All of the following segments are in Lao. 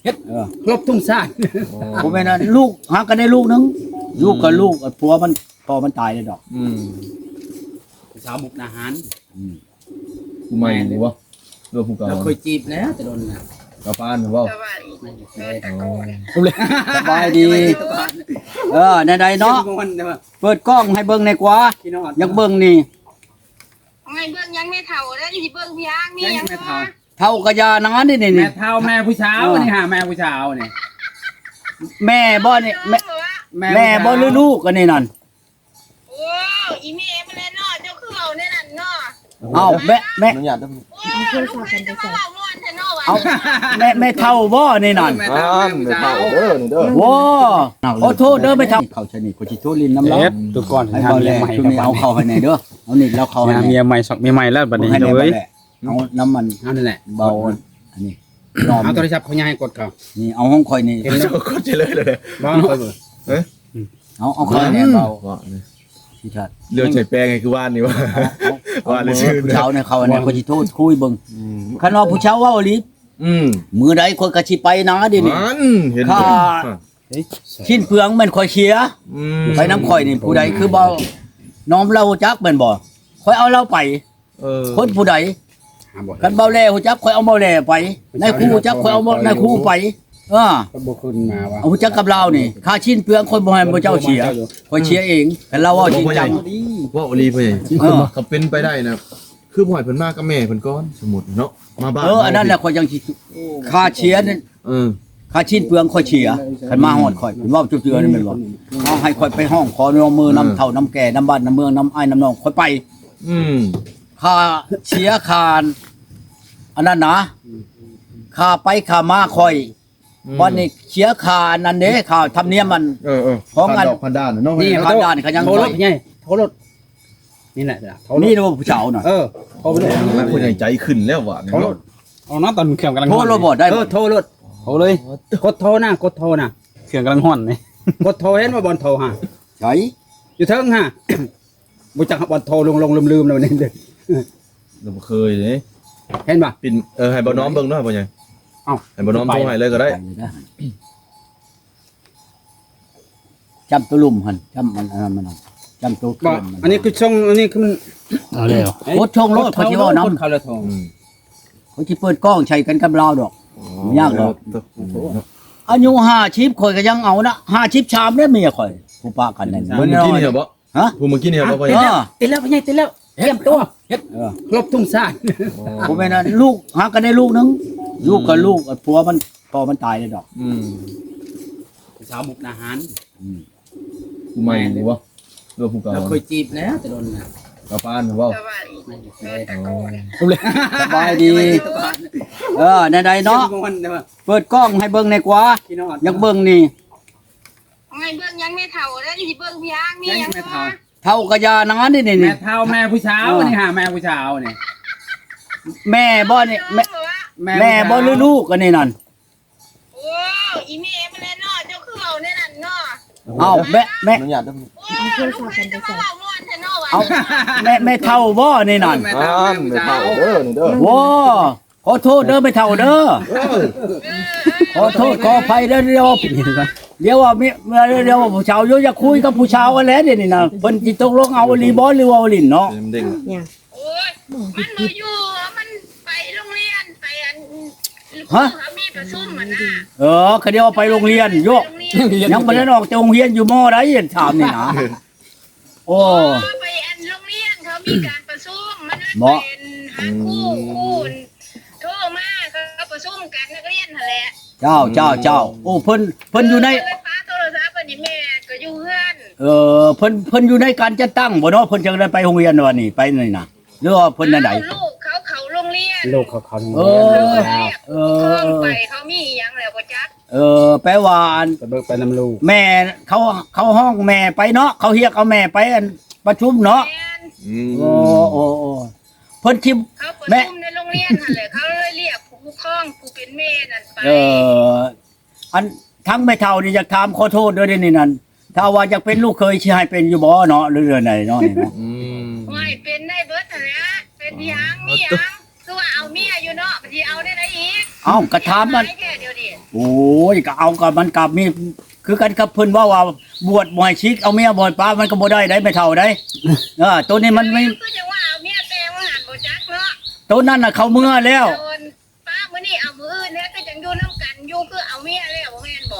ເຮັດ ເອີ ລົບທຸງຊາດ. ອໍ ບໍ່ແມ່ນ ອັນລູກຫາກັນໄດ້ລູກໜຶ່ງ ອືມ ລູກກັບລູກ ອັນຜົວມັນ ພໍ່ມັນຕາຍແລ້ວດອກ. ອືມ ສາວມຸກດາຫານ. ອືມ ຜູ້ໃໝ່ນີ້ບໍ່ ຫຼືວ່າຜູ້ເກົ່າ? ລາວເຄີຍຈີບແລ້ວແຕ່ດົນນະ. ກະປານບໍ່? ສະບາຍດີ. ອໍ ສະບາຍດີ. ເອີ ແນວໃດເນາະ? ເປີດກ້ອງໃຫ້ເບິ່ງແດ່ກວ່າ. ຢາກເບິ່ງນີ້. ໃຫ້ເບິ່ງຫຍັງແມ່ເຖົ້າເດີ ຊິເບິ່ງພຽງນີ້ຫຍັງ ແມ່ເຖົ້າ. ເຖົ້າກະຢ່ານະ ນີ້ໆໆ ແມ່ເຖົ້າ ແມ່ຜູ້ສາວ ເອີ ນີ້ຫາ ແມ່ຜູ້ສາວນີ້. ແມ່ບໍ່ນີ້ ແມ່ ແມ່ ແມ່ບໍ່ ຜູ້ສາວ ຫຼືລູກອັນນີ້ນັ້ນ? ໂອ້ ອີແມ່ມັນແຫຼະເນາະ ເຈົ້າຄືເວົ້າແນວນັ້ນເນາະ. ເອົ້າ ແມ່ ແມ່ ອະນຸຍາດເດີ ໂອ້ຍ ເອົາໂທລະສັບກັນໄປໃສ່ ເອົາ ແມ່ ແມ່ເຖົ້າບໍ່ນີ້ນັ້ນ? ເອີ ແມ່ເຖົ້າ ແມ່ເຖົ້າເດີ ນີ້ເດີ. ໂອ້ ຂໍໂທດເດີແມ່ເຖົ້າ ເຂົ້າໃສ່ນີ້ ຂ້ອຍຊິໂທຫຼິ້ນນຳລາວ. ເຮັດ ທຸກຄົນ ໃຫ້ເບົາແຫຼ້ ໃຫ້ເມຍເອົາເຂົ້າໃຫ້ແດ່ເດີ. ເອົານີ້ລາວເຂົ້າໃຫ້ແດ່ ເມຍໃໝ່ ເມຍໃຫມ່ແລ້ວບັດນີ້ເຮົຍ. ເອົານຳມັນ ເອົານັ້ນແຫຼະ ເບົາ ອັນນີ້ ເອົາໂທລະສັບພໍ່ໃຫຍ່ໃຫ້ກົດເຂົ້າ ນີ້ ເອົາຂອງຂ້ອຍນີ້ ເຫັນແລ້ວ ກົດເລີຍເລີຍ ເອົາ ເອົາຂອງຂ້ອຍແດ່ເບົາ ຊິທັດ ເລືອກໃສ່ແປ້ງໃຫ້ຄືວານນີ້ວ່າ ເອົາ ເອົາ ວ່າແລ້ວຊື່ ເອົາເບີຜູ້ສາວໃຫ້ເຂົາແດ່ ຂ້ອຍຊິໂທຄຸຍເບິ່ງ. ອືມ ຄັນວ່າຜູ້ສາວເວົ້າອີ່ຫຼີ ອືມ ມື້ໃດຂ້ອຍກະຊິໄປນະ ດຽວນີ້ ນັ້ນ ເຫັນ ຄ່າ ຊິ້ນເປືອງແມ່ນຂ້ອຍເສຍ. ອືມ ໄປນຳຂ້ອຍນີ້ ຜູ້ໃດຄືເບົານ້ອມລາວຮູ້ຈັກແມ່ນບໍ່? ຂ້ອຍເອົາລາວໄປ. ເອີ ຄົນຜູ້ໃດ ຄັນເບົາແຫຼຮູ້ຈັກ ຂ້ອຍເອົາເບົາແຫຼໄປ. ນາຍຄູຮູ້ຈັກ ຂ້ອຍເອົານາຍຄູໄປ. ເອີ ເຂົາບໍ່ຂຶ້ນມາວ່າ ເອົາຮູ້ຈັກກັບລາວນີ້ ຄ່າຊິ້ນເປືອງຂ້ອຍບໍ່ໃຫ້ເຈົ້າເສຍ ຂ້ອຍເສຍເອງ. ຄັນລາວເວົ້າຈິງຈັງ ເວົ້າອີ່ຫຼີເພິ່ນ ເອີ ຄັນເປັນໄປໄດ້ນະ ຄືບໍ່ໃຫ້ເພິ່ນມາກັບແມ່ເພິ່ນກ່ອນ ສົມມຸດເນາະ ມາບ້ານ ເອີ ອັນນັ້ນແຫຼະ ຂ້ອຍຈັ່ງຊິ ຄ່າເສຍນັ້ນ ເອີ ຄ່າຊິ້ນເປືອງຂ້ອຍເສຍ. ຄັນມາຮອດຂ້ອຍ ເພິ່ນເວົ້າເຈົ້າເທື່ອນີ້ແມ່ນບໍ່? ເຮົາໃຫ້ຂ້ອຍໄປຮ້ອງຂໍຮ່ວມມືນຳ ເອີ ເຖົ້ານຳແກ່ ນຳບ້ານນຳເມືອງ ນຳອ້າຍນຳນ້ອງຂ້ອຍໄປ. ອືມ ຄ່າເສຍຄ່າອັນນັ້ນນະ ຄ່າໄປຄ່າມາຂ້ອຍ. ອືມ ບັດນີ້ເສຍຄ່າອັນນັ້ນເດ້ ຄ່າທຳນຽມອັນ ເອີໆ ຂອງອັນ ຜ່ານດອກຜ່ານດ່ານເນາະ ນີ້ຜ່ານດ່ານ ເຂົາຍັງໂທລົດ ໂທລົດ ນີ້ແຫຼະ ໂທລົດ ນີ້ລະຜູ້ສາວນະ ເອີ ໂທລົດ ຜູ້ໃຫຍ່ໃຈຂຶ້ນແລ້ວຫວາ ໂທລົດ ເອົານະ ຕອນເຄື່ອງກຳລັງຮ້ອນ ໂທລົດບໍ່ໄດ້ ເອີ ໂທລົດ ໂທເລີຍ ກົດໂທນະ ກົດໂທນະ ເຄື່ອງກຳລັງຮ້ອນນີ້ ກົດໂທ ເຫັນບໍ່ບ່ອນໂທຫາ ໃສ ຢູ່ເທິງຫາ ບໍ່ຈັກວ່າໂທລົງໆ ລືມໆ ແລ້ວນີ້ເດ້ ລາວບໍ່ເຄີຍເດ້ ເຫັນບໍ່? ປິນ ເອີ ໃຫ້ບ່າວນ້ອມເບິ່ງເນາະ ພໍ່ໃຫຍ່ ເອົ້າ ໃຫ້ບ່າວນ້ອມໂທໃຫ້ເລີຍກໍໄດ້ ໄປເລີຍນະ ຈ້ຳໂຕລຸ່ມຫັ້ນ ຈ້ຳອັນນັ້ນມັນ ຈ້ຳໂຕເຄື່ອງມັນ ອັນນີ້ຄືຊ່ອງ ອັນນີ້ຄືມັນ ເອົາແລ້ວ ກົດຊ່ອງໂລດ ເຂົາຊິເວົ້ານຳ ເຂົາລະໂທ ອືມ ຂ້ອຍຊິເປີດກ້ອງໃສ່ກັນກັບລາວດອກ ບໍ່ຍາກດອກ. ອືມ ອາຍຸຫ້າສິບ ຂ້ອຍກໍຍັງເອົານະ ຫ້າສິບສາມແລ້ວເມຍຂ້ອຍ ຜູ້ປະກັນນັ້ນ ຜູ້ມື້ກີ້ນີ້ບໍ? ຮະ? ຜູ້ມື້ກີ້ນີ້ບໍ? ຕິດແລ້ວ ຕິດແລ້ວ ພໍ່ໃຫຍ່ ຕິດແລ້ວ ຕຽມຕົວ ເຮັດ ເອີ ລົບທຸງຊາດ ບໍ່ແມ່ນ ອັນລູກຫາກັນໄດ້ລູກໜຶ່ງ ອືມ ລູກກັບລູກ ອັນຜົວມັນ ພໍ່ມັນຕາຍແລ້ວດອກ. ອືມ ສາວມຸກດາຫານ ອືມ ຜູ້ໃໝ່ນີ້ບໍ່ ຫຼືວ່າຜູ້ເກົ່າ? ລາວເຄີຍຈີບແລ້ວແຕ່ດົນນະ ກະປານບໍ່? ສະບາຍດີ ອໍ ສະບາຍດີ ເອີ ແນວໃດເນາະ ເປີດກ້ອງໃຫ້ເບິ່ງແດ່ກວ່າ ຢາກເບິ່ງນີ້ ໃຫ້ເບິ່ງຫຍັງແມ່ເຖົ້າເດີ ຊິເບິ່ງພຽງນີ້ຫຍັງ ແມ່ເຖົ້າ ເຖົ້າກະຢ່ານະ ນີ້ໆໆ ແມ່ເຖົ້າ ແມ່ຜູ້ສາວ ເອີ ນີ້ຫາ ແມ່ຜູ້ສາວນີ້ ແມ່ບໍ່ນີ້ ແມ່ ແມ່ ແມ່ບໍ່ ຫຼືລູກອັນນີ້ນັ້ນ? ໂອ້ ອີແມ່ມັນແຫຼະເນາະ ເຈົ້າຄືເວົ້າແນວນັ້ນເນາະ. ເອົ້າ ແມ່ ແມ່ ອະນຸຍາດເດີ ໂອ້ຍ ລູກໃຜຈະມາເວົ້າມ່ວນແທ້ເນາະ ເອົ້າ ແມ່ ແມ່ເຖົ້າບໍ່ນີ້ນັ້ນ? ເອີ ແມ່ເຖົ້າ ແມ່ເຖົ້າເດີ ນີ້ເດີ ໂອ້ ຂໍໂທດເດີແມ່ເຖົ້າເດີ ເອີ ຂໍໂທດຂໍອະໄພເດີ ດຽວ ດຽວວ່າມີ ດຽວວ່າຜູ້ສາວຢູ່ ຢາກຄຸຍກັບຜູ້ສາວຫັ້ນແຫຼະ ດຽວນີ້ນະ ເພິ່ນຊິຕົກລົງເອົາອີ່ຫຼີບໍ່ ຫຼືວ່າຫຼິ້ນເນາະ? ໂອ້ຍ ມັນບໍ່ຢູ່ ມັນໄປໂຮງຮຽນ ໄປອັນ ຮະ? ເຂົາມີປະຊຸມຫັ້ນນະ ເອີ ເຂົາເຈົ້າໄປໂຮງຮຽນຢູ່ ໄປໂຮງຮຽນ ຍັງບໍ່ໄດ້ອອກຈາກໂຮງຮຽນຢູ່ ມໍໃດ ຖາມນີ້ນະ ໂອ້ ເອີ ໄປອັນໂຮງຮຽນ ເຂົາມີການປະຊຸມ ມັນເລີຍ ບໍ່ ໄປອັນຫາຄູ ອືມ ຄູ ໂທມາ ເຂົາປະຊຸມກັນນັກຮຽນຫັ້ນແຫຼະ ເຈົ້າ ເຈົ້າ ເຈົ້າ ອືມ ໂອ້ ເພິ່ນ ເພິ່ນຢູ່ໃນ ເອີ ເພິ່ນປະໂທລະສັບ ອັນນີ້ແມ່ກໍຢູ່ເຮືອນ ເອີ ເພິ່ນ ເພິ່ນຢູ່ໃນການຈັດຕັ້ງບໍ່ເນາະ ເພິ່ນຈັ່ງໄດ້ໄປໂຮງຮຽນວັນນີ້ ໄປນີ້ນະ ຫຼືວ່າເພິ່ນແນວໃດ? ອ້າວ ລູກເຂົາເຂົ້າໂຮງຮຽນ ລູກເຂົາເຂົ້າໂຮງຮຽນ ເອີ ເອີ ເຂົາໄປ ເຂົາມີອີ່ຫຍັງແລ້ວບໍ່ຈັກ ເອີ ແປວ່າອັນ ໄປເບິ່ງໄປນຳລູກ ແມ່ເຂົາ ເຂົາຮ້ອງແມ່ໄປເນາະ ເຂົາຮຽກເອົາແມ່ໄປອັນປະຊຸມເນາະ ແມ່ນ ອືມ ໂອ້ ໂອ້ ໂອ້ ເພິ່ນຊິ ເຂົາປະຊຸມໃນໂຮງຮຽນຫັ້ນແຫຼະ ເຂົາເລີຍຮຽກຜູ້ປົກຄອງຜູ້ເປັນແມ່ນັ້ນໄປ ເອີ ອັນທາງແມ່ເຖົ້ານີ້ຢາກຖາມ ຂໍໂທດເດີ ດຽວນີ້ນັ້ນ ຖ້າວ່າຢາກເປັນລູກເຂີຍ ຊິໃຫ້ເປັນຢູ່ບໍ່ເນາະ ຫຼືແນວໃດເນາະນີ້ເນາະ? ອືມ ໂອ້ຍ ເປັນໄດ້ເບິດຫັ້ນແຫຼະ ເປັນຫຍັງ ມີຫຍັງ ຄືວ່າເອົ ເອົາເມຍຢູ່ເນາະ ມັນຊິເອົາແນວໃດອີກ? ເອົ້າ ກໍຖາມມັນ ຫຼາຍແທ້ດຽວນີ້. ໂອ້ຍ ກໍເອົາ ກໍມັນກໍມີຄືກັນກັບເພິ່ນເວົ້າວ່າ ບວດບໍ່ໃຫ້ສິກ ເອົາເມຍບໍ່ໃຫ້ປະ ມັນກໍບໍ່ໄດ້ໄດ໋ ແມ່ເຖົ້າໄດ໋. ເອີ ໂຕນີ້ມັນມີ ຄືຈັ່ງວ່າເອົາເມຍແຕ່ງວ່າຫັ້ນ ບໍ່ຈັກເນາະ. ໂຕນັ້ນນະເຂົາເມືອແລ້ວ ໂດນ ປ້າ ມື້ນີ້ເອົາມື້ອື່ນແທ້ ຄືຈັ່ງຢູ່ນຳກັນຢູ່ ຄືເອົາເມຍແລ້ວ ບໍ່ແມ່ນບໍ?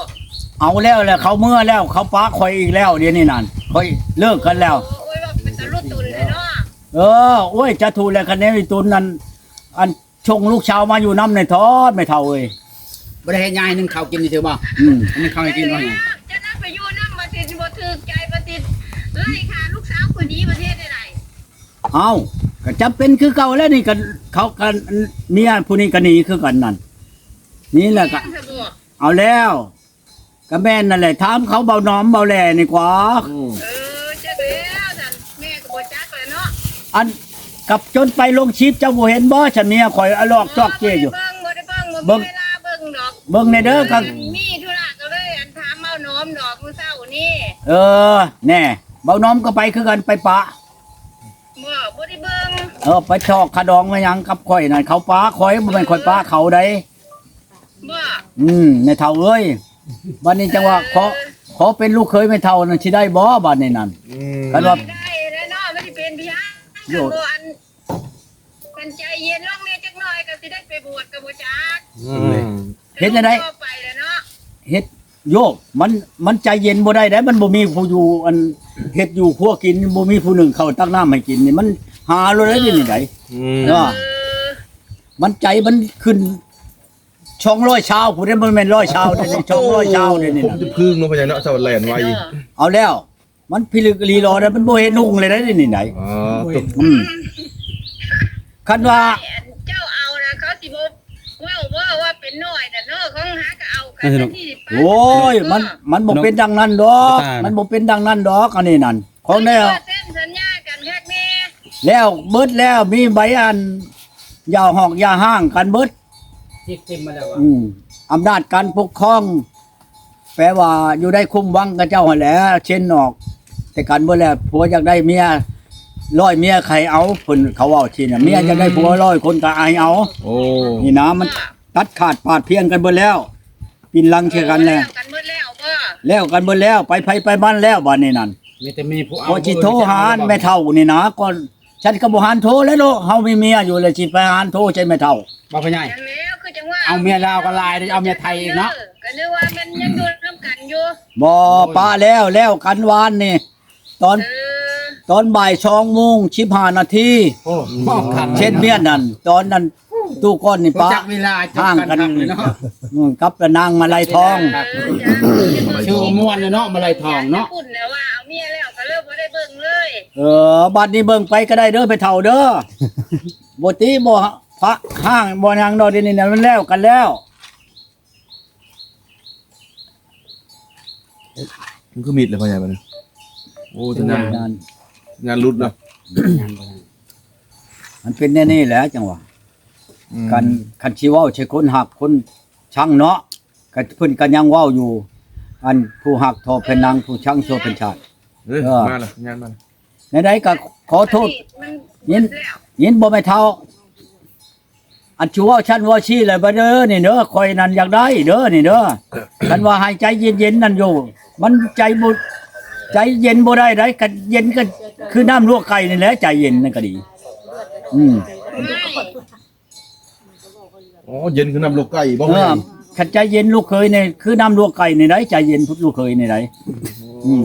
ເອົາແລ້ວແຫຼະ ເຂົາເມືອແລ້ວ ເຂົາປະຂ້ອຍອີກແລ້ວ ດຽວນີ້ນັ້ນ ຂ້ອຍເລີກກັນແລ້ວ. ໂອ້ຍ ວ່າເປັນຕາລຸຕຸນແທ້ເນາະ. ເອີ ໂອ້ຍ ສາທຸແຫຼະ ຄັນແນວອີຕຸນນັ້ນ ອັນ ສົ່ງລູກສາວມາຢູ່ນຳແດ່ເທາະ ແມ່ເຖົ້າເອີຍ. ບໍ່ໄດ້ເຮັດຫຍັງ ໃຫ້ໜຶ້ງເຂົ້າກິນຊື່ໆບໍ? ອືມ ໃຫ້ໜຶ້ງເຂົ້າໃຫ້ກິນບໍ່? ຈະໄດ້ໄປຢູ່ນຳ ວ່າຊິບໍ່ຖືກໃຈ ວ່າຊິໄລ່ຂ້າລູກສາວຂ້ອຍໜີປະເທດໃດ? ເອົ້າ ກໍຈຳເປັນຄືເກົ່າແລ້ວນີ້ ກໍເຂົາກັນ ເມຍຜູ້ນີ້ກໍໜີຄືກັນນັ້ນ ນີ້ແຫຼະກໍ ແມ່ນຊະບໍ? ເອົາແລ້ວ ກໍແມ່ນນັ້ນແຫຼະ ຖາມເຂົາເບົາໜອມເບົາແຫຼນີ້ກວ່າ. ອືມ ເອີ ຈັກແລ້ວ ນັ້ນແມ່ກໍບໍ່ຈັກແຫຼະເນາະ. ອັນ ກັບຈົນໄປລົງຄລິບ ເຈົ້າບໍ່ເຫັນບໍ? ຊັ້ນເມຍຂ້ອຍອະລອກຈອກເຈ້ຢູ່ ບໍ່ໄດ້ເບິ່ງ ບໍ່ໄດ້ເບິ່ງ ບໍ່ມີເວລາເບິ່ງດອກ. ເບິ່ງແດ່ເດີ ກໍມີທຸລະ ກໍເລີຍອັນຖາມເບົາໜອມດອກມື້ເຊົ້ານີ້. ເອີ ແນ່ ເບົາໜອມກໍໄປຄືກັນ ໄປປະ ບໍ່ ບໍ່ໄດ້ເບິ່ງ. ເອີ ໄປຊອກຂະດອງມາຫຍັງກັບຂ້ອຍນັ້ນ ເຂົາປະຂ້ອຍ ບໍ່ແມ່ນຂ້ອຍປະເຂົາໃດ໋. ບໍ່ ອືມ ແມ່ເຖົ້າເອີຍ ບັດນີ້ຈັ່ງວ່າ ເອີ ຂໍ ຂໍເປັນລູກເຂີຍແມ່ເຖົ້ານັ້ນ ຊິໄດ້ບໍ່ ບັດນີ້ນັ້ນ? ອືມ ຄັນວ່າ ໄດ້ແລ້ວເນາະ ມັນຊິເປັນພະຍານ ໂດຍ ຄັນບໍ່ອັນ ຄັນໃຈເຢັນລົງແດ່ຈັກໜ້ອຍ ກໍຊິໄດ້ໄປບວດກໍບໍ່ຈັກ. ອືມ ເຮັດແນວໃດ ຕໍ່ໄປແລ້ວເນາະ ເຮັດ ໂຍ ມັນ ມັນໃຈເຢັນບໍ່ໄດ້ໃດ໋ ມັນບໍ່ມີຜູ້ຢູ່ ອັນ ເຮັດຢູ່ຄົວກິນ ບໍ່ມີຜູ້ໜຶ້ງເຂົ້າຕັກນ້ຳໃຫ້ກິນນີ້ ມັນຫາໂລດໃດ໋ ເອີ ດຽວນີ້ໃດ໋. ອືມ ເອີ ມັນໃຈມັນຂຶ້ນ ສອງຮ້ອຍຊາວພຸ້ນເດ້ ບໍ່ແມ່ນຮ້ອຍຊາວເດ້ ສອງຮ້ອຍຊາວເດ້ນີ້ນະ. ໂອ້ ຜົມຈະພຶ້ງເນາະ ພະຍາເນາະ ສະຫວັດແລ່ນໄວ. ເອີ ເອົາແລ້ວ ມັນພິລຶກອີ່ຫຼີຫຼໍ່ ມັນບໍ່ເຫັນຮຸ່ງເລີຍເດ້ນີ້ໄດ໋. ອໍ ອືມ ຄັນວ່າ ອັນເຈົ້າເອົານະ ເຂົາຊິບໍ່ເວົ້າບໍ່ວ່າເປັນນ້ອຍນະເນາະ ຂອງຫາກໍເອົາກັນ ໂອ້ຍ ມັນ ມັນບໍ່ເປັນດັ່ງນັ້ນດອກ ມັນບໍ່ເປັນດັ່ງນັ້ນດອກ ອັນນີ້ນັ້ນ ຂອງແນວ ເຊັນສັນຍາກັນຄັກແນ່ ແລ້ວເບິດແລ້ວ ມີໃບອັນ ຢ່າຫອກຢ່າຮ້າງກັນເບິດ. ອືມ ອຳນາດການປົກຄອງ ແປວ່າຢູ່ໃນຄຸ້ມວັງຂະເຈົ້າຫັ້ນແຫຼະ ເຊັນອອກແຕ່ກັນເບິດແລ້ວ ຜົວຢາກໄດ້ເມຍຮ້ອຍເມຍໃຫ້ເອົາ ເພິ່ນເຂົາເວົ້າຊີ້ນະ ເມຍຢາກໄດ້ຜົວຮ້ອຍຄົນກໍໃຫ້ເອົາ. ໂອ້ ນີ້ນະ ມັນຕັດຂາດປາດພຽງກັນເບິດແລ້ວ ປິ່ນຫຼັງໃສ່ກັນແລ້ວ ແລ້ວກັນເບິດແລ້ວ ແລ້ວກັນເບິດແລ້ວ ໄປໃຜໄປມັນແລ້ວ ບາດນີ້ນັ້ນ. ມີແຕ່ມີຜູ້ເອົາ ຂ້ອຍຊິໂທຫາແມ່ເຖົ້ານີ້ນະ ກ່ອນ ສັນກໍບໍ່ຫັນໂທແລ້ວເນາະ ເຮົາມີເມຍຢູ່ແລ້ວຊິໄປຫັນໂທໃສ່ແມ່ເຖົ້າ. ບໍ່ພໍ່ໃຫຍ່ ຈັ່ງແລ້ວ ຄືຈັ່ງວ່າ ເອົາເມຍລາວກໍຫຼາຍ ເອົາເມຍໄທອີກເນາະ ກໍນຶກວ່າແມ່ນຍັງຢູ່ນຳກັນຢູ່. ບໍ່ ປະແລ້ວ ແລ້ວກັນວານນີ້ ຕອນ ເອີ ຕອນບ່າຍສອງໂມງສິບຫ້ານາທີ. ໂອ້ ເຊັນມຽນນັ້ນ ຕອນນັ້ນ ຕູ້ກ່ອນນີ້ປະ ຮູ້ຈັກເວລາຈົບ ຮ່າງກັນ ກັນເນາະ ອືມ ກັບນາງມາໄລທອງ ເອີ ຊື່ມ່ວນເນາະ ມາໄລທອງເນາະ ພຸ້ນແຫຼະວ່າເອົາເມຍແລ້ວກໍເລີຍບໍ່ໄດ້ເບິ່ງເລີຍ. ເອີ ບັດນີ້ເບິ່ງໄປກໍໄດ້ເດີ ໄປເຖົ້າເດີ ບໍ່ຕິບໍ່ພະຮ້າງບໍ່ຫຍັງດອກ ດຽວນີ້ນະ ມັນແລ້ວກັນແລ້ວ. ມັນຄືມິດແລ້ວພໍ່ໃຫຍ່ບັດນີ້. ໂອ້ ສັນຍານ ສັນຍານຫຼຸດເນາະ ມັນເປັນແນວນີ້ແຫຼະ ຈັ່ງວ່າ ອືມ ຄັນ ຄັນຊິເວົ້າໃສ່ຄົນຮັກຄົນຊັງເນາະ ກໍເພິ່ນກໍຍັງເວົ້າຢູ່ ອັນຜູ້ຮັກທໍ່ແຜ່ນໜັງ ຜູ້ຊັງທົ່ວແຜ່ນຊາດ. ເອີ ເອີ ມາລະ ສັນຍານມາລະ. ແນວໃດກໍຂໍໂທດ ຍິນ ຍິນບໍ່ແມ່ເຖົ້າ ອັນຊິເວົ້າຊັ້ນເວົ້າຊີ້ແຫຼະ ບັດເດີ ນີ້ເດີ ຂ້ອຍນັ້ນຢາກໄດ້ເດີ ນີ້ເດີ ຄັນວ່າໃຫ້ໃຈເຢັນໆນັ້ນຢູ່ ມັນໃຈບໍ່ ໃຈເຢັນບໍ່ໄດ້ໃດ໋ ຄັນເຢັນກໍຄືນ້ຳລວກໄກ່ນີ້ແຫຼະ ໃຈເຢັນນັ້ນກໍດີ. ອືມ ອໍ ເຢັນຄືນ້ຳລວກໄກ່ບໍ່? ເອີ ຄັນໃຈເຢັນລູກເຂີຍນີ້ຄືນ້ຳລວກໄກ່ນີ້ໃດ໋ ໃຈເຢັນພຸ້ນລູກເຂີຍນີ້ໃດ໋. ອືມ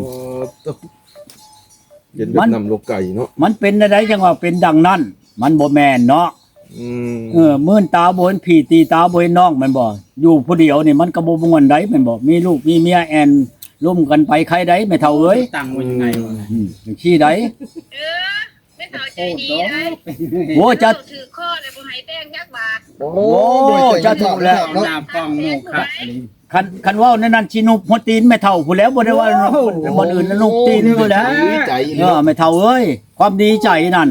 ເຢັນເປັນນ້ຳລວກໄກ່ເນາະ ມັນເປັນແນວໃດຈັ່ງວ່າເປັນດັ່ງນັ້ນ ມັນບໍ່ແມ່ນເນາະ. ອືມ ເອີ ມື່ນຕາບໍ່ເຫັນພີ່ ຕີຕາບໍ່ເຫັນນ້ອງ ແມ່ນບໍ່? ຢູ່ຜູ້ດຽວນີ້ມັນກໍບໍ່ມ່ວນໃດ ແມ່ນບໍ່? ມີລູກມີເມຍແອ່ນລົມກັນໄປ ໃຄໃດແມ່ເຖົ້າເອີຍ ຕັ້ງໄວ້ຍັງໄງວະ? ອືມ ຈັ່ງຊີ້ໃດ ເອີ ແມ່ເຖົ້າໃຈດີໃດ ໂອ້ ຈະ ເວົ້າຖືກຄໍແລ້ວບໍ່ໃຫ້ແຕ່ງຈັກບາດ. ໂອ້ ໂອ້ ຈະຖືກແລ້ວ ນາມກອງໝູ່ຄັກ ຄັນ ຄັນເວົ້າແນວນັ້ນຊິນຸບຫົວຕີນແມ່ເຖົ້າພຸ້ນແຫຼະ ບໍ່ໄດ້ວ່າບ່ອນອື່ນ ນຸບຕີນພຸ້ນແຫຼະ. ດີໃຈອີ່ຫຼີ ເອີ ແມ່ເຖົ້າເອີຍ ຄວາມດີໃຈນັ້ນ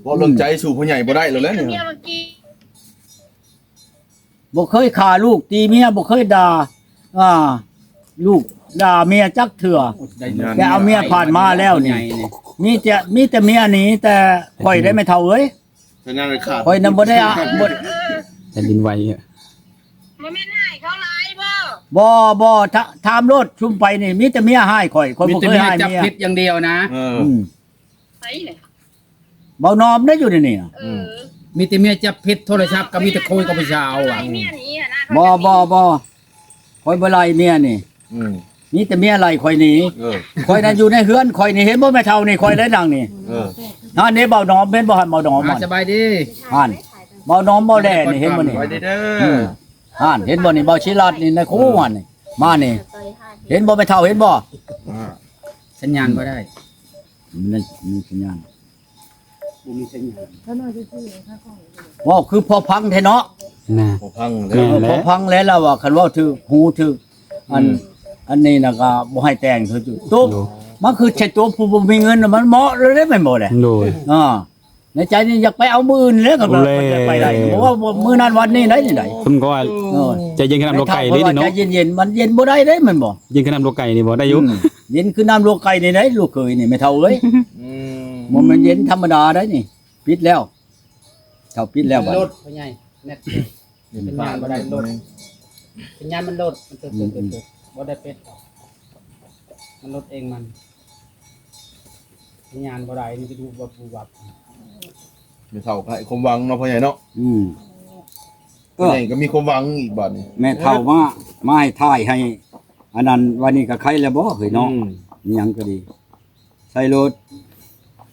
ເວົ້າເລື່ອງໃຈ ອືມ ສູ້ພໍ່ໃຫຍ່ບໍ່ໄດ້ແລ້ວແຫຼະນີ້ ບໍ່ເຄີຍຂ້າລູກຕີເມຍ ບໍ່ເຄີຍດ່າ ອ່າ ລູກດ່າເມຍຈັກເທື່ອ ແຕ່ເອົາເມຍຜ່ານມາແລ້ວນີ້ ມີແຕ່ ມີແຕ່ເມຍໜີແຕ່ຂ້ອຍໄດ້ແມ່ເຖົ້າເອີຍ. ສັນຍານຂາດ ຂ້ອຍນຳບໍ່ໄດ້ອະ ບໍ່ ແຜ່ນດິນໄຫວ ບໍ່ແມ່ນຮ້າຍເຂົາຫຼາຍບໍ່? ບໍ່ ບໍ່ ຖາ ຖາມໂລດ ຊຸມໄປນີ້ມີແຕ່ເມຍຮ້າຍຂ້ອຍ ຂ້ອຍບໍ່ເຄີຍຮ້າຍເມຍ ມີແຕ່ເມຍຈັບຜິດຢ່າງດຽວນະ ເອີ ອືມ ໃສແຫຼະ ເບົາໜອມໄດ້ຢູ່ໃນນີ້ນະ ເອີ ອືມ ມີແຕ່ເມຍຈັບຜິດໂທລະສັບກໍມີແຕ່ຄຸຍກັບຜູ້ສາວວ່າ ເມຍໜີຫັ້ນນະ ບໍ່ ບໍ່ ບໍ່ ຂ້ອຍບໍ່ໄລ່ເມຍນີ້ ອືມ ມີແຕ່ເມຍໄລ່ຂ້ອຍໜີ ເອີ ຂ້ອຍນັ້ນຢູ່ໃນເຮືອນຂ້ອຍນີ້ ເຫັນບໍ່ແມ່ເຖົ້ານີ້ ຂ້ອຍໄດ້ນັ່ງນີ້ ເອີ ຫັ້ນເດ້ເບົາໜອມ ເຫັນບໍ່ຫັ້ນເບົາໜອມ ອ່າ ສະບາຍດີ ຫັ້ນ ເບົາໜອມເບົາແຫຼນີ້ ເຫັນບໍ່ນີ້ ສະບາຍດີເດີ ອືມ ຫັ້ນ ເຫັນບໍ່ນີ້ ເບົາຊີລັດນີ້ ໃນຄູຫັ້ນນີ້ ມານີ້ ເຫັນບໍ່ແມ່ເຖົ້າ ເຫັນບໍ່ ອ່າ ສັນຍານບໍ່ໄດ້ ມັນມີສັນຍານ ບໍ່ມີສັນຍານ ເວົ້າຄືພໍພັງແທ້ເນາະ ນະ ພໍພັງ ແມ່ນແຫຼະ ພໍພັງແຫຼະ ລາວວ່າຄັນເວົ້າຖືກຫູຖືກ ອັນ ອືມ ອັນນີ້ນະກໍບໍ່ໃຫ້ແຕ່ງ ໂຕ ໂດຍ ມາຄິດໃສ່ຕົວຜູ້ບໍ່ມີເງິນນະ ມັນເໝາະເລີຍເດ້ ແມ່ນບໍ່ແຫຼະ ໂດຍ ອ່າ ໃນໃຈນີ້ຢາກໄປເອົາມື້ອື່ນແຫຼະ ກໍບໍ່ໄດ້ ບໍ່ວ່າມື້ນັ້ນວັນນີ້ໄດ້ນີ້ໄດ ເພິ່ນກໍວ່າ ເອີ ໃຈເຢັນຄືນ້ຳລວກໄກ່ນີ້ເນາະ ໃຈເຢັນໆ ມັນເຢັນບໍ່ໄດ້ເດ້ ແມ່ນບໍ່ ເຢັນຄືນ້ຳລວກໄກ່ນີ້ບໍ່ ໄດ້ຢູ່ ອືມ ເຢັນຄືນ້ຳລວກໄກ່ນີ້ໄດ ລູກເຂີຍນີ້ ແມ່ເຖົ້າເອີຍ ອືມ ບໍ່ແມ່ນເຢັນທຳມະດາໄດນີ້ ປິດແລ້ວ ເຖົ້າປິດແລ້ວບັດ ລົດພໍ່ໃຫຍ່ ແມັດ ເປັນຍານບໍ່ໄດ້ລົດ ເປັນຍານມັນລົດ ມັນເຕີບໆ ອືມໆ ບໍ່ໄດ້ເປັດ ມັນລົດເອງມັນ ເປັນຍານບໍ່ໄດ້ ມັນຈະດູບວັບໆ ແມ່ເຖົ້າກໍໃຫ້ຄວາມຫວັງເນາະພໍ່ໃຫຍ່ເນາະ ອືມ ພໍ່ໃຫຍ່ກໍມີຄວາມຫວັງອີກບາດນີ້ ແມ່ເຖົ້າມາ ມາໃຫ້ຖ່າຍໃຫ້ ອັນນັ້ນ ວັນນີ້ກໍໄຄແລ້ວບໍ່ເຮີ້ຍເນາະ ອືມ ອີຫຍັງກໍດີ ໃສ່ລົດ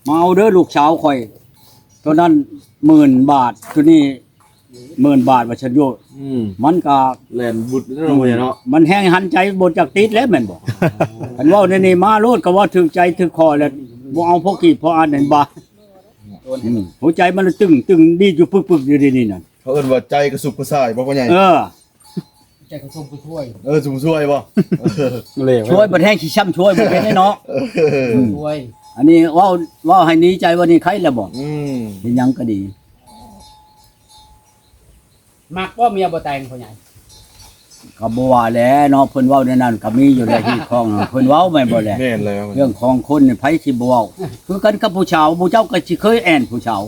ມາເອົາເດີລູກສາວຂ້ອຍ ໂຕນັ້ນໝື່ນບາດ ໂຕນີ້ໝື່ນບາດ ວ່າຊັ້ນໂຍ ອືມ ມັນກໍແລ່ນບຸດເນາະ ອືມ ເນາະ ມັນແຮງຫັນໃຈບໍ່ຈັກຕິດແລ້ວແມ່ນບໍ່? ຄັນເວົ້າແນວນີ້ມາໂລດ ກໍເວົ້າຖືກໃຈຖືກຄໍແລ້ວ ບໍ່ເອົາພໍກີບພໍອັນນັ້ນບາດ ອືມ ຫົວໃຈມັນຕຶງໆ ດີດຢູ່ປຶກໆ ຢູ່ເດນີ້ນັ້ນ ເຂົາເອີ້ນວ່າໃຈກະສຸກກະຊາຍບໍ່ພໍ່ໃຫຍ່? ເອີ ໃຈກະຊຸມກະຊວຍ ເອີ ຊຸມກະຊວຍບໍ່? ເອີ ຊ່ວຍບັດແຮງຊິຊ້ຳຊ່ວຍບໍ່ເປັນເນາະ ເອີ ອືມ ຊ່ວຍ ອັນນີ້ເວົ້າ ເວົ້າໃຫ້ດີໃຈວ່ານີ້ໄຄແລ້ວບໍ່? ອືມ ເຮັດຫຍັງກໍດີ ມັກບໍ່ເມຍບໍ່ແຕ່ງພໍ່ໃຫຍ່? ກໍບໍ່ວ່າແຫຼະເນາະ ເພິ່ນເວົ້າແນວນັ້ນກໍມີຢູ່ແຫຼະ ຮີດຄອງເພິ່ນເວົ້າແມ່ນບໍ່ແຫຼະ? ແມ່ນແລ້ວ ເລື່ອງຂອງຄົນນີ້ໃຜຊິບໍ່ເວົ້າ ຄືກັນກັບຜູ້ສາວ ໝູ່ເຈົ້າກໍຊິເຄີຍແອ່ນຜູ້ສາວ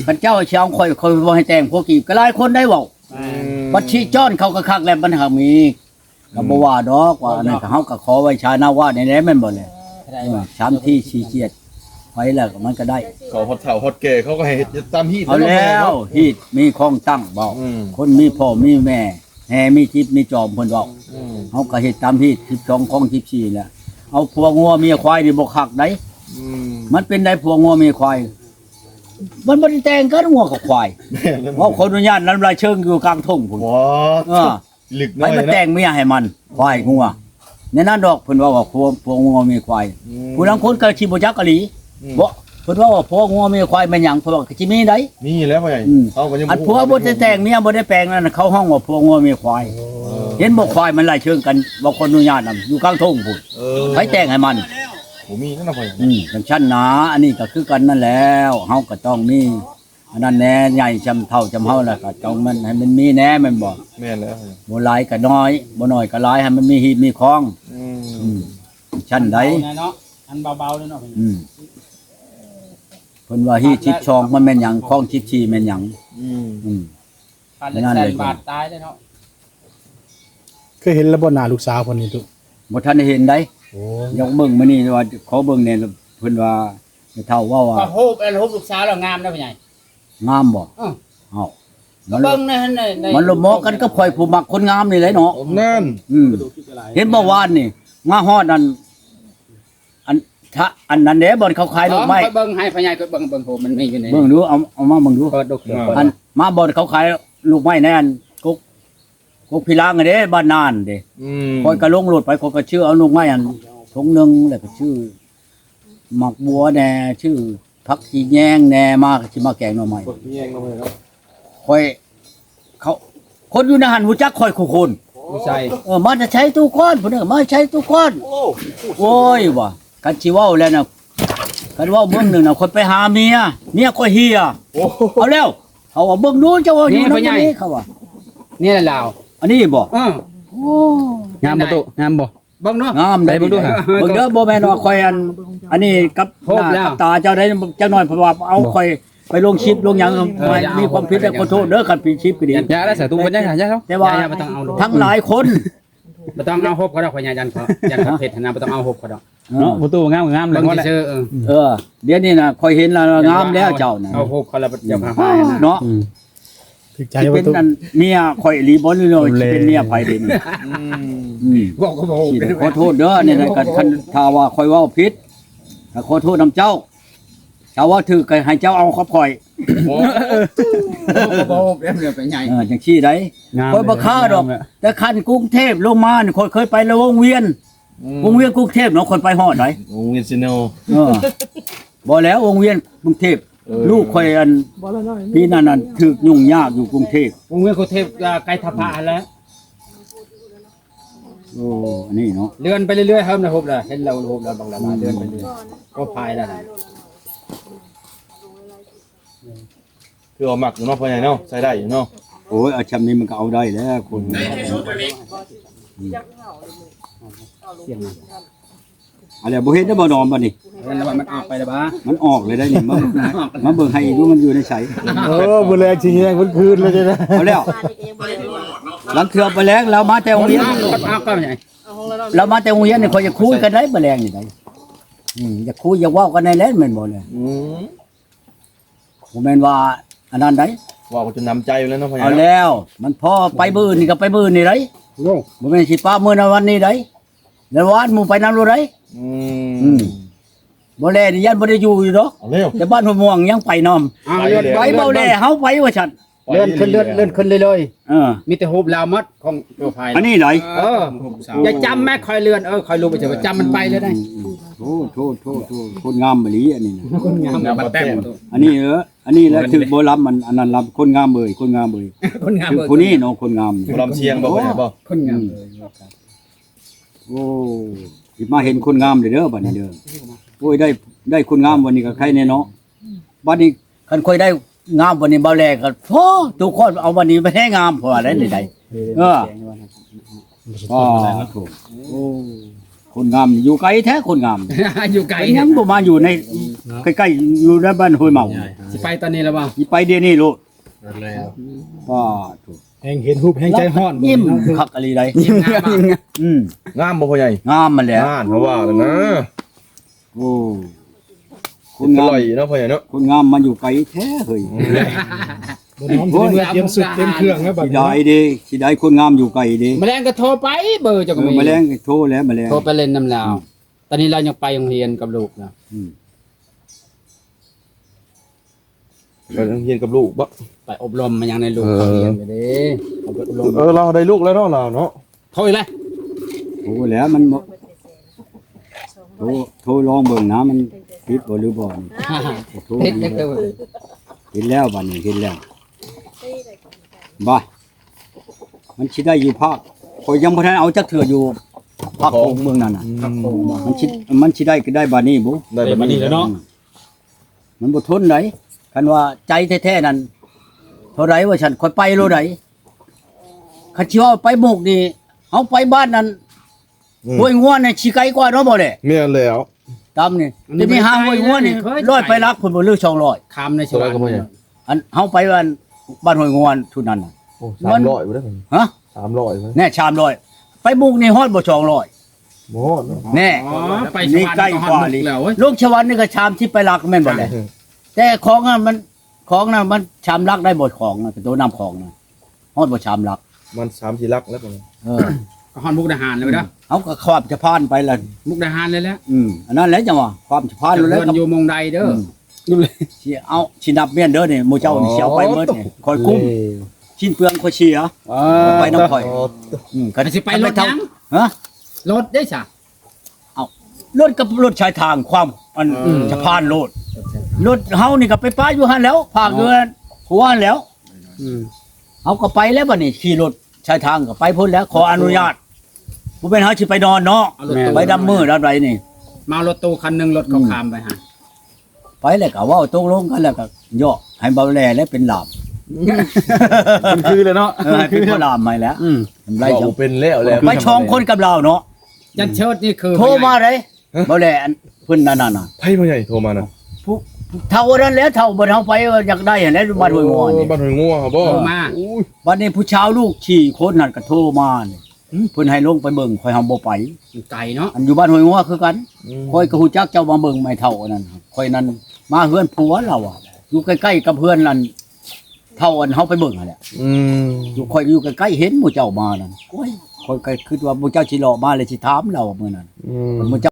ຄັນເຈົ້າຊິເອົາຂ້ອຍ ຂ້ອຍບໍ່ໃຫ້ແຕ່ງຜົວກີບ ກໍຫຼາຍຄົນໄດ້ເວົ້າ ອືມ ບັດຊິຈ້ອນເຂົາກໍຄັກແລ້ວ ມັນຫາກມີ ອືມ ກໍບໍ່ວ່າດອກວ່າອັນນັ້ນ ເຮົາກໍຂໍໄວ້ຊານາວາດນີ້ແຫຼະ ແມ່ນບໍ່ແຫຼະ? ເອີ ສາມທີສີ່ເຈັດ ໄປແລ້ວມັນກໍໄດ້ ເຂົາຮອດເຖົ້າຮອດແກ່ ເຂົາກໍໃຫ້ເຮັດຕາມຮີດ ເອົາແລ້ວ ຮີດມີຂອງຕັ້ງເວົ້າ ອືມ ຄົນມີພໍ່ມີແມ່ ແຮ່ມີຈິບມີຈອມ ເພິ່ນເວົ້າ ອືມ ເຮົາກໍເຮັດຕາມຮີດ ສິບສອງ ຂອງສິບສີ່ ແຫຼະ ເອົາຜົວງົວເມຍຄວາຍນີ້ບໍ່ຄັກໃດ ອືມ ມັນເປັນໃດຜົວງົວເມຍຄວາຍ ມັນບໍ່ໄດ້ແຕ່ງກັນງົວກັບຄວາຍ ແມ່ນແລ້ວ ເວົ້າຂໍອະນຸຍາດນຳລາຍເຊີງຢູ່ກາງທົ່ງພຸ້ນ ເອີ ລຶກນ້ອຍ ໃຜມາແຕ່ງເມຍໃຫ້ມັນ ຄວາຍງົວ ແນວນັ້ນດອກ ເພິ່ນເວົ້າວ່າຜົວ ຜົວງົວເມຍຄວາຍ ອືມ ຜູ້ລາງຄົນກໍຊິບໍ່ຈັກອີ່ຫຼີ ອືມ ເພາະເພິ່ນເວົ້າວ່າຜົວງົວເມຍຄວາຍແມ່ນຫຍັງ ເພິ່ນວ່າກໍຊິມີໃດ໋ ມີແລ້ວວ່າຫຍັງ ອືມ ເຮົາກໍຍັງ ອັນຜົວບໍ່ໄດ້ແຕ່ງເມຍບໍ່ໄດ້ແປງນັ້ນ ເຂົາຮ້ອງວ່າຜົວງົວເມຍຄວາຍ ເອີ ເຫັນບໍ່ ຄວາຍມັນໄລ່ເຊີງກັນ ບໍ່ຂໍອະນຸຍາດນຳ ຢູ່ກາງທົ່ງພຸ້ນ ເອີ ໃຜແຕ່ງໃຫ້ມັນ ບໍ່ມີນັ້ນນະ ອືມ ຈັ່ງຊັ້ນນະ ອັນນີ້ກໍຄືກັນນັ້ນແລ້ວ ເຮົາກໍຕ້ອງມີ ອັນນັ້ນແດ່ ໃຫຍ່ຊ່ຳເຖົ້າຊ່ຳເຮົາແລ້ວກໍຕ້ອງມັນໃຫ້ມັນມີແດ່ແມ່ນບໍ່? ແມ່ນແລ້ວ ບໍ່ຫຼາຍກໍນ້ອຍ ບໍ່ນ້ອຍກໍຫຼາຍ ໃຫ້ມັນມີຮີດມີຄອງ ອືມ ອືມ ຊັ້ນໃດ ເອົາແນ່ເນາະ ອັນເບົາໆເນາະ ອືມ ເພິ່ນວ່າຮີດສິບສອງມັນແມ່ນຫຍັງ ຄອງສິບສີ່ແມ່ນຫຍັງ ອືມ ອືມ ຂາດແສນບາດຕາຍເດ້ເນາະ ເຄີຍເຫັນແລ້ວບໍ່ໜ້າລູກສາວຄົນນີ້ຕຸ? ບໍ່ທັນໄດ້ເຫັນໃດ ໂອ້ ຢາກເບິ່ງມື້ນີ້ວ່າ ຂໍເບິ່ງແດ່ ເພິ່ນວ່າ ແມ່ເຖົ້າເວົ້າວ່າ ວ່າຮູບ ອັນຮູບລູກສາວແລ້ວງາມເດ້ພໍ່ໃຫຍ່ ງາມບໍ່? ເອີ ເອົ້າ ມັນ ເບິ່ງໃນ ໃນ ໃນ ມັນລະເໝາະກັນກັບຂ້ອຍຜູ້ມັກຄົນງາມນີ້ແຫຼະເນາະ ນັ້ນ ອືມ ເຫັນບໍ່ວານນີ້ ມາຮອດອັນ ອັນ ທະ ອັນນັ້ນເດ້ ບ່ອນເຂົາຂາຍລູກໄມ້ ຂ້ອຍເບິ່ງໃຫ້ພໍ່ໃຫຍ່ ຂ້ອຍເບິ່ງ ເບິ່ງໂຫ ມັນມີຢູ່ໃນ ເບິ່ງດູ ເອົາ ເອົາມາເບິ່ງດູ ເປີດດູ ເອີ ອັນ ມາບ່ອນເຂົາຂາຍລູກໄມ້ໃນອັນ ກົກ ກົກພິລາງເດ້ ບ້ານນານເດ້ ອືມ ຂ້ອຍກໍລົງລົດໄປ ຂ້ອຍກໍຊື້ເອົາລູກໄມ້ອັນຖົງໜຶ່ງ ແລ້ວກໍຊື້ ໝາກບົວແດ່ ຊື້ຜັກຂະແຍງແດ່ ມາກໍຊິມາແກງໜໍ່ໄມ້ ຜັກຂະແຍງໜໍ່ໄມ້ເນາະ ຂ້ອຍ ເຂົາ ຄົນຢູ່ໃນຫັ້ນຮູ້ຈັກຂ້ອຍຄູ່ຄົນ ຢູ່ໃສ? ເອີ ມາແຕ່ໃສຕູ້ກ້ອນ ເພິ່ນເອີ້ນ ມາແຕ່ໃສຕູ້ກ້ອນ ໂອ້ ໂອ້ຍ ວ່າ ຄັນຊິເວົ້າແລ້ວນະ ຄັນເວົ້າເບິ່ງໜຶ່ງນະ ຂ້ອຍໄປຫາເມຍ ເມຍຂ້ອຍເຮຍ ໂອ້ ເອົາແລ້ວ ເຂົາວ່າ ເບິ່ງດູ ເຈົ້າເວົ້າຢູ່ນຳຜູ້ນີ້ ເຂົາວ່າ ນີ້ແຫຼະລາວ ອັນນີ້ບໍ່? ເອີ ໂອ້ ງາມບໍ່ຕູ້? ງາມບໍ່? ເບິ່ງເນາະ ງາມໄດ໋ ເບິ່ງດູ ເບິ່ງເດີ ບໍ່ແມ່ນວ່າຂ້ອຍອັນ ອັນນີ້ກັບໜ້າກັບຕາເຈົ້າໄດ໋ ຈັກໜ້ອຍ ເພາະວ່າເອົາຂ້ອຍ ໄປລົງຄລິບລົງຫຍັງ ເອີ ມີຄວາມຜິດ ແລ້ວຂໍໂທດເດີ ຄັນຜິດຄລິບກໍດີ. ຢ່າໄດ້ສາທຸ ບໍ່ຍັງ ຢ່າ ແຕ່ວ່າ ບໍ່ຕ້ອງເອົາ ທັງຫຼາຍຄົນ ບໍ່ຕ້ອງເອົາຮົບເຂົາດອກ ພະຍາຢັນເຂົາ ຢ້ານເຂົາເຮັດຫັ້ນນະ ບໍ່ຕ້ອງເອົາຮົບເຂົາດອກ ເນາະ ປະຕູງາມ ງາມ ເບິ່ງຊື່ໆ ເອີ ເອີ ດຽວນີ້ນະ ຂ້ອຍເຫັນແລ້ວງາມແລ້ວເຈົ້ານະ ເອົາຮົບເຂົາແລ້ວ ເຈົ້າພາມານະ ເນາະ ຖືກໃຈ ຊິເປັນອັນເມຍຂ້ອຍອີ່ຫຼີບໍ່ ຫຼືວ່າຊິເປັນເມຍໃຜເດນີ້? ອືມ ອືມ ເວົ້າກໍບໍ່ຮູ້ ຂໍໂທດເດີ ນີ້ນະ ຄັນ ຄັນຖ້າວ່າຂ້ອຍເວົ້າຜິດ ກໍຂໍໂທດນຳເຈົ້າ ຖ້າເວົ້າຖືກກໍໃຫ້ເຈົ້າເອົາກັບຂ້ອຍ ໂອ້ ບໍ່ ບໍ່ ບໍ່ ແບບນີ້ໄປໃຫຍ່ ເອີ ຈັ່ງຊີ້ໃດ ງາມ ຂ້ອຍບໍ່ຄ້າດອກ ງາມແຫຼະ ແຕ່ຂັ້ນກຸງເທບລົງມານີ້ ຂ້ອຍເຄີຍໄປລະວົງວຽນ ອືມ ວົງວຽນກຸງເທບເນາະ ຂ້ອຍໄປຮອດໃດ ວົງວຽນຊີໂນ ເອີ ບໍ່ແລ້ວ ວົງວຽນກຸງເທບ ເອີ ລູກຂ້ອຍອັນ ປີນັ້ນນັ້ນ ຖືກຫຍຸ້ງຍາກຢູ່ກຸງເທບ ວົງວຽນກຸງເທບ ໃກ້ທ່າພະຫັ້ນແຫຼະ. ໂອ້ ອັນນີ້ເນາະ ເລື່ອນໄປເລື້ອຍໆ ເຮີ້ມລະຮົບລະ ເຫັນລະຮົບລະ ບັກລະ ອືມ ເລື່ອນໄປເລື້ອຍ ກໍພາຍລະ ຄືວ່າມັກຢູ່ເນາະ ພໍ່ໃຫຍ່ເນາະ ໃຊ້ໄດ້ຢູ່ເນາະ. ໂອ້ຍ ເອົາຊ່ຳນີ້ມັນກໍເອົາໄດ້ແລ້ວ ຄົນ ອືມ ອັນນີ້ບໍ່ເຫັນໄດ້ບໍ່ນອນບັດນີ້ ເຫັນແລ້ວວ່າມັນອອກໄປແລ້ວບໍ່ ມັນອອກເລີຍໄດ໋ນີ້ ມາ ມາເບິ່ງໃຫ້ອີກດູ ມັນຢູ່ໃນໃສ. ເອີ ມື້ແລງຊິແຍງເພິ່ນຄືນເລີຍເດ້ ເອົາແລ້ວ ລາງເທື່ອໄປແລງ ລາວມາແຕ່ໂຮງຮຽນ ລາວມາແຕ່ໂຮງຮຽນນີ້ ຂ້ອຍຢາກຄຸຍກັນໄດ໋ ມື້ແລງນີ້ໄດ໋ ອືມ ຢາກຄຸຍ ຢາກເວົ້າກັນແດ່ແຫຼະ ແມ່ນບໍ່ແຫຼະ? ອືມ ບໍ່ແມ່ນວ່າອັນນັ້ນໃດ ເວົ້າກັນຈົນນ້ຳໃຈແລ້ວເນາະ ພໍ່ໃຫຍ່ ເອົາແລ້ວ ມັນພໍໄປມື້ອື່ນນີ້ກໍໄປມື້ອື່ນນີ້ໃດ໋ ໂອ້ ບໍ່ແມ່ນຊິປະມື້ນັ້ນວັນນີ້ໃດ ແລ້ວວານໝູ່ໄປນຳໂລດໃດ໋. ອືມ ອືມ ບໍ່ແລນີ້ຢ້ານບໍ່ໄດ້ຢູ່ຢູ່ດອກ ເອົາແລ້ວ ແຕ່ບ້ານຫົວມ່ວງຍັງໄປນຳ ອ້າວ ໄປແລ້ວ ໄປເບົາແລເຮົາໄປວ່າຊັ້ນ ເລື່ອນຂຶ້ນ ເລື່ອນ ເລື່ອນຂຶ້ນເລື້ອຍໆ ເອີ ມີແຕ່ຮູບລາວໝົດຂອງໂປຣໄຟລ໌ ອັນນີ້ໃດ ເອີ ຢ່າຈຳແມ່ ຂ້ອຍເລື່ອນ ເອີ ຂ້ອຍລົງໄປ ຈຳມັນໄປເລີຍໄດ໋. ອືມ ໂອ້ ໂທດ ໂທດ ໂທດ ຄົນງາມອີ່ຫຼີອັນນີ້ນະ ຄົນງາມ ງາມປາແຕ້ມ ອັນນີ້ ເອີ ອັນນີ້ແຫຼະຖືກບໍ່ລຳ ອັນ ອັນນັ້ນລຳ ຄົນງາມເອີຍ ຄົນງາມເອີຍ ຄົນງາມເອີຍ ຜູ້ນີ້ເນາະ ຄົນງາມ ໝໍລຳຊຽງບໍ່ ບໍ່ ຄົນງາມ ອືມ ເອີຍ ໂອ້ ຊິມາເຫັນຄົນງາມເດີ ເດີ ບັດນີ້ເດີ ໂອ້ຍ ໄດ້ ໄດ້ຄົນງາມວັນນີ້ກໍໄຄແນ່ເນາະ ບັດນີ້ຄັນຂ້ອຍໄດ້ງາມວັນນີ້ ເບົາແລກໍ ໂອ້ ທຸກຄົນເອົາວັນນີ້ໄປແທ້ງາມ ເພາະວ່າໄດ້ນີ້ໄດ໋ ເອີ ອໍ ໂອ້ ຄົນງາມຢູ່ໄກແທ້ ຄົນງາມ ຢູ່ໄກ ຍັງບໍ່ມາຢູ່ໃນ ໃກ້ໆ ຢູ່ໃນບ້ານຫ້ວຍເມົາ ຊິໄປຕອນນີ້ລະບໍ່ ຊິໄປດຽວນີ້ໂລດ ນັ້ນແຫຼະ ອໍ ໂທ້ ແຮງເຫັນຮູບແຮງໃຈຮ້ອນ ຍິ້ມຄັກອີ່ຫຼີໃດ໋ ຍິ້ມງາມ ອືມ ງາມບໍ່ພໍ່ໃຫຍ່? ງາມຫັ້ນແຫຼະ ນັ້ນເຮົາວ່າແລ້ວນະ ໂອ້ ຄົນງາມເນາະພໍ່ໃຫຍ່ເນາະ ຄົນງາມມາຢູ່ໄກແທ້ເຮີ້ຍ ບໍ່ນອນ ເມື່ອຕຽມຊຸດຕຽມເຄື່ອງແລ້ວບັດນີ້ ຊິໄດ້ເດ້ ຊິໄດ້ຄົນງາມຢູ່ໄກເດ້ ມື້ແລງກໍໂທໄປ ເບີເຈົ້າກໍມີ ເອີ ມື້ແລງກໍໂທແລ້ວ ມື້ແລງ ໂທໄປຫຼິ້ນນຳລາວ ອືມ ຕອນນີ້ລາວຍັງໄປໂຮງຮຽນກັບລູກນະ ອືມ ໄປໂຮງຮຽນກັບລູກບໍ່? ໄປອົບຮົມມາຫຍັງໃນລູກ ເອີ ເຂົາຮຽນຢູ່ເດ້ ເອົາໄປອົບຮົມ ເອີ ລາວໄດ້ລູກແລ້ວເນາະ ລາວເນາະ ໂທອີກແລ້ວ ໂອ້ ແລ້ວມັນບໍ່ ໂທ ໂທລອງເບິ່ງນະ ມັນຕິດບໍ່ຫຼືບໍ່ນີ້ ໂທ ຕິດແລ້ວ ເຫັນແລ້ວ ບັດນີ້ເຫັນແລ້ວ ບໍ່ ມັນຊິໄດ້ຢູ່ພາກ ຂ້ອຍຍັງບໍ່ທັນເອົາຈັກເທື່ອຢູ່ພາກໂຂງເມືອງນັ້ນນະ ອືມ ພາກໂຂງບໍ່ ມັນຊິ ມັນຊິໄດ້ກໍໄດ້ບັດນີ້ບໍ່ ໄດ້ບັດນີ້ແລ້ວເນາະ ອືມ ມັນບໍ່ທົນໃດ໋ ຄັນວ່າໃຈແທ້ໆນັ້ນ ເທົ່າໃດວ່າຊັ້ນ ຂ້ອຍໄປໂລດໃດ໋ ຄັນຊິເວົ້າໄປມຸກນີ້ ເຮົາໄປບ້ານນັ້ນ ອືມ ຫ້ວຍງວນນີ້ຊິໄກກວ່າເນາະ ບໍ່ແຫຼະ ແມ່ນແລ້ວ ຕາມນີ້ ອັນນີ້ ຈະມີຫາຫ້ວຍງວນນີ້ ເຄີຍໄປ ຮ້ອຍປາຍຫຼັກພຸ້ນບໍ່ ຫຼືສອງຮ້ອຍ ຄຳໃນສະຫວັນ ອັນເຮົາໄປບ້ານ ບ້ານຫ້ວຍງວນຊຸດນັ້ນນະ ໂອ້ ສາມຮ້ອຍພຸ້ນເດ້ ຮະ ສາມຮ້ອຍພຸ້ນ ແນ່ ສາມຮ້ອຍ ໄປມຸກນີ້ຮອດບໍ່ ສອງຮ້ອຍ ບໍ່ຮອດເນາະ ແນ່ ອໍ ໄປສະຫວັນນີ້ໃກ້ກວ່ານີ້ ລົງສະຫວັນນີ້ກໍສາມສິບປາຍຫຼັກແມ່ນບໍ່ແຫຼະ ເອີ ແຕ່ຂອງນັ້ນມັນ ຂອງນັ້ນມັນສາມຫຼັກໄດ້ບໍ່ ຂອງນະ ໂຕນ້ຳຂອງນະ ຮອດບໍ່ສາມຫຼັກ ມັນສາມສີ່ຫຼັກແລ້ວ ເອີ ກໍຮອດມຸກດາຫານແລ້ວເດີ ເຮົາກໍຂ້າມສະພານໄປລະ ມຸກດາຫານແລ້ວແຫຼະ ອືມ ອັນນັ້ນແຫຼະຈັ່ງວ່າຂ້າມສະພານແລ້ວ ເຮືອນຢູ່ໝ່ອງໃດເດີ ອືມ ຊິເອົາ ຊິນັບແມ່ນເດີນີ້ ໝູ່ເຈົ້ານີ້ຊິເອົາໄປໝົດນີ້ ຂ້ອຍກຸ້ມ ຊິນເປືອງຂ້ອຍເສຍ ເອີ ໄປນຳຂ້ອຍ ອືມ ຄັນຊິໄປລົດຫຍັງ ຮະ ລົດເດ້ຊະ ເອົ້າ ລົດກັບລົດຊາຍທາງ ຄວາມ ອັນ ເອີ ສະພານໂລດ ລົດເຮົານີ້ກໍໄປປະຢູ່ຫັ້ນແລ້ວ ພາກຢູ່ຫັ້ນ ຜົວຫັ້ນແລ້ວ ອືມ ເຮົາກໍໄປແລ້ວບັດນີ້ ຂີ່ລົດຊາຍທາງກໍໄປພຸ້ນແລ້ວ ຂໍອະນຸຍາດ ບໍ່ແມ່ນເຮົາຊິໄປນອນເນາະ ເອົາລົດຕູ້ ໄປດຳມື້ດຳໃດນີ້ ເໝົາລົດຕູ້ຄັນໜຶ່ງ ລົດເຂົາ ອືມ ຂ້າມໄປຫາ ໄປແລ້ວກໍເວົ້າຕົກລົງກັນ ແລ້ວກໍເຍາະໃຫ້ເບົາແລແລ້ວເປັນລາມ ເປັນຄືແລ້ວເນາະ ເອີ ໃຫ້ເປັນພໍ່ລາມໃຫ້ແລ້ວ ອືມ ເວົ້າບໍ່ເປັນແລ້ວແຫຼະ ໄປສອງຄົນກັບລາວເນາະ ຈັນເຊີດນີ້ຄື ໂທມາເດ້ ເບົາແລ ອັນເພິ່ນນັ້ນນະ ໃຜພໍ່ໃຫຍ່ໂທມານະ ຜູ້ ເຖົ້ານັ້ນແຫຼະ ເຖົ້າເພິ່ນເຮົາໄປຢາກໄດ້ຫັ້ນແຫຼະ ຢູ່ບ້ານຫ້ວຍງົວນີ້ ເອີ ບ້ານຫ້ວຍງົວບໍ? ເອີ ໂອ້ຍ ບັດນີ້ຜູ້ຊາວລູກສີ່ຄົນນັ້ນກໍໂທມານີ້ ຫື? ເພິ່ນໃຫ້ລົງໄປເບິ່ງ ຂ້ອຍເຮົາບໍ່ໄປ ມັນໄກເນາະ ອັນຢູ່ບ້ານຫ້ວຍງົວຄືກັນ ອືມ ຂ້ອຍກໍຮູ້ຈັກເຈົ້າ ມາເບິ່ງໄມ້ເຖົ້າອັນນັ້ນ ຂ້ອຍນັ້ນມາເຮືອນຜົວລາວອະ ຢູ່ໃກ້ໆກັບເຮືອນອັນ ເຖົ້າອັນເຮົາໄປເບິ່ງຫັ້ນແຫຼະ ອືມ ຢູ່ ຂ້ອຍຢູ່ໃກ້ໆ ເຫັນໝູ່ເຈົ້າມານັ້ນ ໂອ້ຍ ຂ້ອຍກໍຄິດວ່າໝູ່ເຈົ້າຊິເລາະມາ ແລ້ວຊິຖາມລາວມື້ນັ້ນ ອືມ ໝູ່ເຈົ້າ